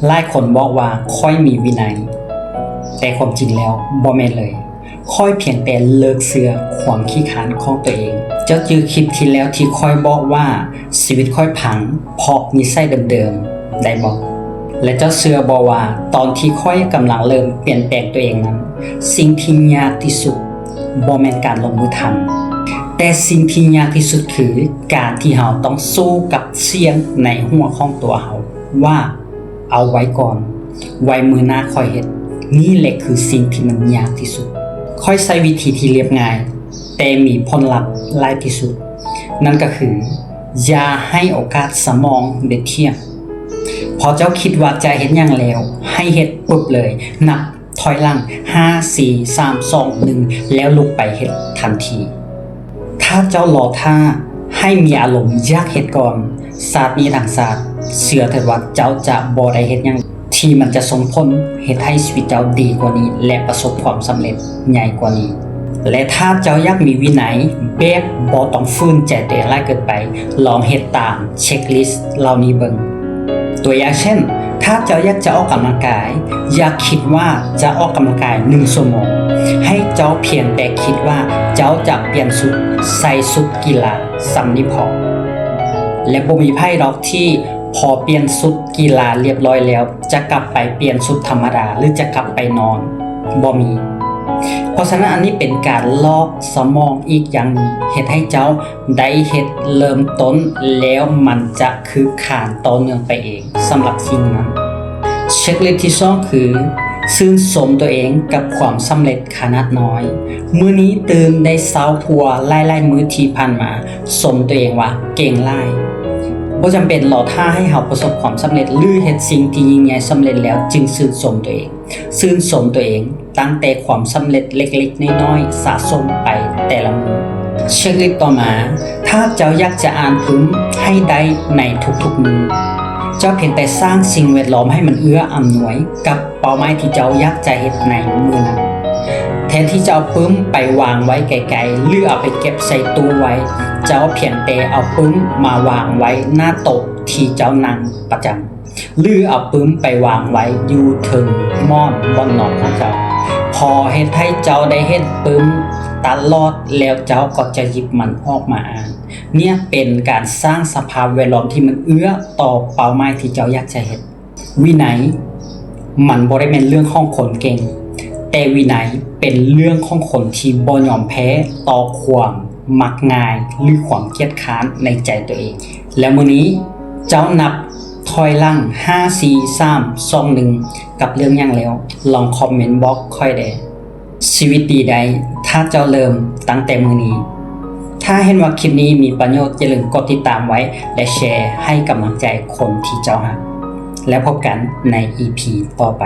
ຫຼາຍຄົນບອກວ່າຂ້ອຍມີວິໄນ, ແຕ່ຄວາມຈິງແລ້ວບໍ່ແມ່ນເລີຍ. ຂ້ອຍພຽງແຕ່ເລີກເຊື່ອຄວາມຂີ້ຄ້ານຂອງຕົວເອງ. ເຈົ້າຈື່ຄລິບທີ່ແລ້ວທີ່ຂ້ອຍບອກວ່າຊີວິດຂ້ອຍພັງເພາະນິໄສເດີມໆ ໄດ້ບໍ່? ແລະ ເຈົ້າເຊື່ອບໍ່ວ່າຕອນທີ່ຂ້ອຍກຳລັງເລີ່ມປ່ຽນແປງຕົວເອງນັ້ນ, ສິ່ງທີ່ຍາກທີ່ສຸດບໍ່ແມ່ນການລົງມືທຳ, ແຕ່ສິ່ງທີ່ຍາກທີ່ສຸດຄືການທີ່ເຮົາຕ້ອງສູ້ກັບສຽງໃນຫົວຂອງຕົວເຮົາວ່າ ເອົາໄວ້ກ່ອນ, ໄວ້ມື້ໜ້າຄ່ອຍເຮັດ. ນີ້ແຫຼະຄືສິ່ງທີ່ມັນຍາກທີ່ສຸດ. ຂ້ອຍໃຊ້ວິທີທີ່ລຽບງ່າຍ ແຕ່ມີຜົນລັບຫຼາຍທີ່ສຸດ. ນັ້ນກໍຄື ຢ່າໃຫ້ໂອກາດສະໝອງເດັດຂຽດ. ພໍເຈົ້າຄິດວ່າຈະເຮັດຫຍັງແລ້ວ, ໃຫ້ເຮັດປຶບເລີຍ. ນັບຖອຍຫຼັງ ຫ້າ ສີ່ ສາມ ສອງ ໜຶ່ງ ແລ້ວລຸກໄປເຮັດທັນທີ. ຖ້າເຈົ້າລໍຖ້າໃຫ້ມີອາລົມຢາກເຮັດກ່ອນ, ຊາດນີ້ທັງຊາດ ເຊື່ອເຖິດວ່າເຈົ້າຈະບໍ່ໄດ້ເຮັດຫຍັງທີ່ມັນຈະສົ່ງຜົນເຮັດໃຫ້ຊີວິດເຈົ້າດີກວ່ານີ້ ແລະ ປະສົບຄວາມສຳເລັດໃຫຍ່ກວ່ານີ້. ແລະ ຖ້າເຈົ້າຢາກມີວິໄນແບບບໍ່ຕ້ອງຝືນໃຈຕົວເອງຫຼາຍເກີນໄປ, ລອງເຮັດຕາມເຊັກລິສເຫຼົ່ານີ້ເບິ່ງ. ຕົວຢ່າງເຊັ່ນ, ຖ້າເຈົ້າຢາກຈະອອກກຳລັງກາຍ, ຢ່າຄິດວ່າຈະອອກກຳລັງກາຍໜຶ່ງຊົ່ວໂມງ. ໃຫ້ເຈົ້າພຽງແຕ່ຄິດວ່າເຈົ້າຈະປ່ຽນຊຸດ, ໃສ່ຊຸດກິລາ, ສ່ຳນີ້ພໍ. ແລະ ບໍ່ມີໃຜດອກທີ່ພໍປ່ຽນຊຸດກິລາລຽບຮ້ອຍແລ້ວ ຈະກັບໄປປ່ຽນຊຸດທຳມະດາ ຫຼື ຈະກັບໄປນອນ, ບໍ່ມີ. ເພາະສະນັ້ນ ອັນນີ້ເປັນການຫຼອກສະໝອງອີກຢ່າງໜຶ່ງ, ເຮັດໃຫ້ເຈົ້າ ໄດ້ເຮັດເລີ່ມຕົ້ນ ແລ້ວມັນຈະຄືກຄານຕໍ່ເນື່ອງໄປເອງສຳລັບສິ່ງນັ້ນ. ເຊັກລິສທີສອງຄື ຊື່ນຊົມຕົວເອງກັບຄວາມສຳເລັດຂະໜາດນ້ອຍ. ມື້ນີ້ຕື່ນໄດ້ຊາວກວ່າຫຼາຍໆມື້ທີ່ຜ່ານມາ, ຊົມຕົວເອງວ່າເກັ່ງຫຼາຍ. ບໍ່ຈຳເປັນລໍຖ້າໃຫ້ເຮົາປະສົບຄວາມສຳເລັດ ຫຼື ເຮັດສິ່ງທີ່ຍິ່ງໃຫຍ່ສຳເລັດແລ້ວຈຶ່ງຊື່ນຊົມຕົວເອງ. ຊື່ນຊົມຕົວເອງຕັ້ງແຕ່ຄວາມສຳເລັດເລັກໆນ້ອຍໆສະສົມໄປແຕ່ລະມື້. ເຊັກລິສຕໍ່ມາ, ຖ້າເຈົ້າຢາກຈະອ່ານປຶ້ມໃຫ້ໄດ້ໃນທຸກໆມື້, ເຈົ້າພຽງແຕ່ສ້າງສິ່ງແວດລ້ອມໃຫ້ມັນເອື້ອອຳນວຍກັບເປົ້າໝາຍທີ່ເຈົ້າຢາກຈະເຮັດໃນມື້ນັ້ນ. ແທນທີ່ຈະເອົາປຶ້ມໄປວາງໄວ້ໄກໆ ຫຼື ເອົາໄປເກັບໃສ່ຕູ້ໄວ້, ເຈົ້າພຽງແຕ່ເອົາປຶ້ມມາວາງໄວ້ໜ້າໂຕະທີ່ເຈົ້ານັ່ງປະຈຳ. ຫຼື ເອົາປຶ້ມໄປວາງໄວ້ຢູ່ເທິງໝອນບ່ອນນອນຂອງເຈົ້າ. ພໍເຮັດໃຫ້ເຈົ້າໄດ້ເຫັນປຶ້ມຕະຫຼອດ ແລ້ວເຈົ້າກໍຈະຫຍິບມັນອອກມາອ່ານ. ເນີ້ຍເປັນການສ້າງສະພາບແວດລ້ອມທີ່ມັນເອື້ອຕໍ່ເປົ້າໝາຍທີ່ເຈົ້າຢາກຈະເຮັດ. ວິໄນມັນບໍ່ໄດ້ແມ່ນເລື່ອງຂອງຄົນເກັ່ງ, ແຕ່ວິໄນເປັນເລື່ອງຂອງຄົນທີ່ບໍ່ຍອມແພ້ຕໍ່ຄວາມມັກງ່າຍ ຫຼື ຄວາມກຽດຄ້ານໃນໃຈຕົວເອງ. ແລ້ວມື້ນີ້ເຈົ້ານັບ ຖອຍຫຼັງ ຫ້າ ສີ່ ສາມ ສອງ ໜຶ່ງ ກັບເລື່ອງຫຍັງແລ້ວ ລອງຄອມເມັນບອກຂ້ອຍແດ່. ຊີວິດດີໄດ້ ຖ້າເຈົ້າເລີ່ມຕັ້ງແຕ່ມື້ນີ້. ຖ້າເຫັນວ່າຄລິບນີ້ມີປະໂຫຍດ, ຢ່າລືມກົດຕິດຕາມໄວ້ ແລະ ແຊໃຫ້ກຳລັງໃຈຄົນທີ່ເຈົ້າຮັກ. ແລ້ວພົບກັນໃນ ອີ ພີ ຕໍ່ໄປ.